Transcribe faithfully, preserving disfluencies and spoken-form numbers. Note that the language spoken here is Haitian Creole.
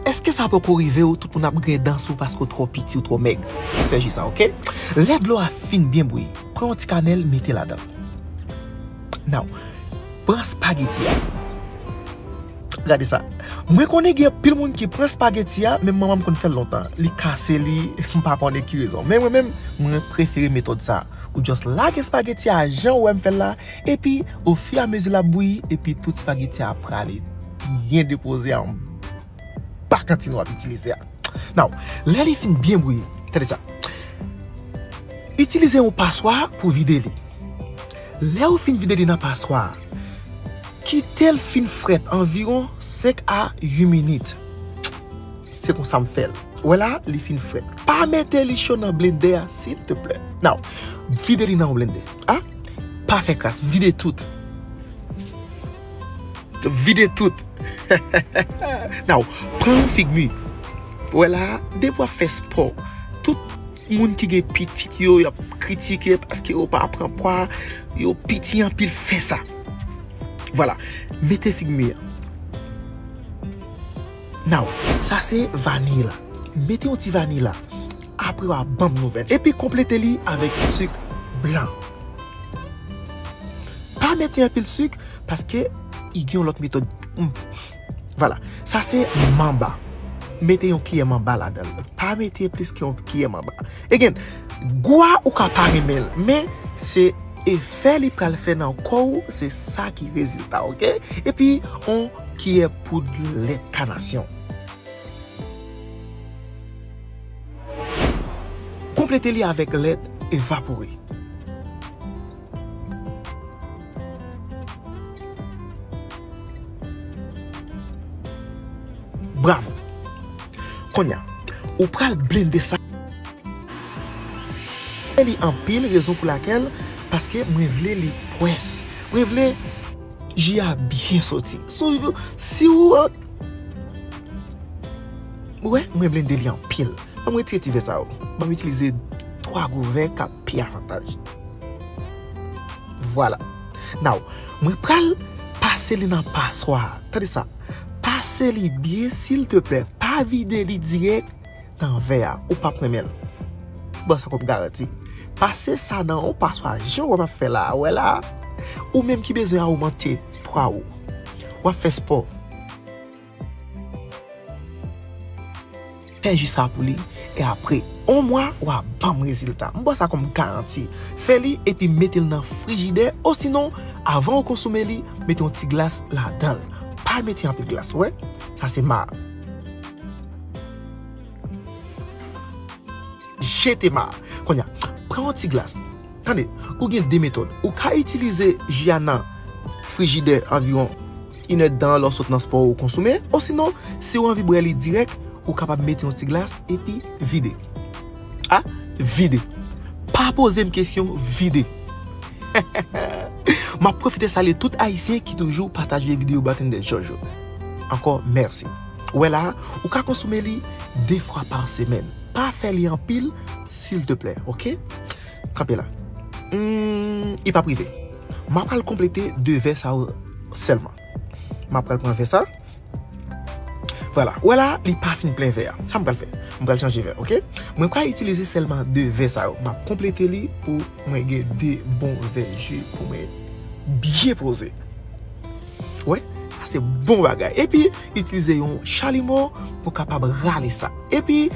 Èske sa poko rive w, tout moun ap griyen dan sou ou paske w twò piti, w twò mèg? Fè ji sa, oke? Lè dlo a fin byen bouyi, pran yon ti kanèl, mete ladan. Now, pran espageti a. Gade sa. Mwen konnen gen anpil moun ki pran espageti a, menm manman m konn fè l lontan. Li kase li, m pa konnen ki rezon. Men mwen menm, mwen prefere metòd sa. Ou just lage espageti a jan ou wè m fè l la, epi ofiramezi l ap bouyi, epi tout espageti a prale byen depoze anba kantine w ap itilize a. Now, lè li fin byen bouyi, tande sa. Itilize yon paswa pou vide li. Lè ou fin vide li nan paswa a, kite l fin frèt anviwon senk a uit minit. Se konsa m fè l. Wè la, li fin frèt. Pa mete li cho nan blendè a, silteplè. Now, vide li nan yon blendè. A? Pa fè kras, vide tout. Vide tout. Now, pran yon figmi. Wè la, depi w ap fè spò, tout moun ki gen pitit yo, y ap kritike paske yo pa pran pwa, yo piti anpil, fè sa. Vwala, mete figmi an. Now, sa se vaniy la. Mete yon ti vaniy la. Apre w a ban m nouvèl. Epi konplete li avèk sik blan. Pa mete anpil sik, paske i gen yon lòt metòd. Mm. Vwala. Sa se manba. Mete yon kiyè manba ladan l. Pa mete plis ke yon kiyè manba. Again, gou a ou ka pa renmen l, men se efè li pral fè nan kò w, se sa ki rezilta, oke? Epi, yon kiyè poud lèt kanasyon. Konplete li avèk lèt evapore. Bravo. Kounye a, ou pral blende sa. Li anpil, rezon pou lakèl, paske mwen vle li pwès. Mwen vle ji a byen soti. Si w, si w, wè, mwen blende li anpil. Ban m retire ti vè sa yo. Ban m itilize twa gwo vè k ap pi avantaj. Vwala. Now, mwen pral pase li nan paswa a. Tande sa. Pase li byen, silteplè. Pa vide li dirèk nan vè a. Ou p ap renmen l. Bon, sa kòm garanti. Pase sa nan yon paswa jan w ap fè la, wè la. Ou menm ki bezwen ogmante pwa ou. W ap fè spò. Fè ji sa pou li, e apre yon mwa, w a ban m rezilta. M ba w sa kòm garanti. Fè li epi mete l nan frijidè, osinon, avan w konsome li, mete yon ti glas ladan l. Pa mete anpil glas, ou wè? Sa se ma. Jete ma. Kounye a, pran yon ti glas. Tande, ou gen de metòd. Ou ka itilize ji a nan frijidè anviwon inèdtan lè w sot nan spò ou konsome, osinon, si w anvi bwè li dirèk, ou kapab mete yon ti glas epi vide. A, vide. Pa poze m kesyon, vide. M ap pwofite salye tout Ayisyen ki toujou pataje videyo Bartender Jòj yo. Ankò, mèsi. Ou wè la, ou ka konsome li de fwa pa semèn. Pa fè li anpil, silteplè, oke? Kanpe la. Hmm, li p ap rive. M ap al konplete de vè sa yo sèlman. M ap al pran vè sa. Vwala. Ou wè la, li pa fin plen vè a. Sa m pral fè? M pral chanje vè, oke? Mwen pral itilize sèlman de vè sa yo. M ap konplete li pou mwen gen de bon vè ji pou mwen byen poze. Wè, sa se bon bagay. Epi, itilize yon chalimo pou kapab rale sa. Epi,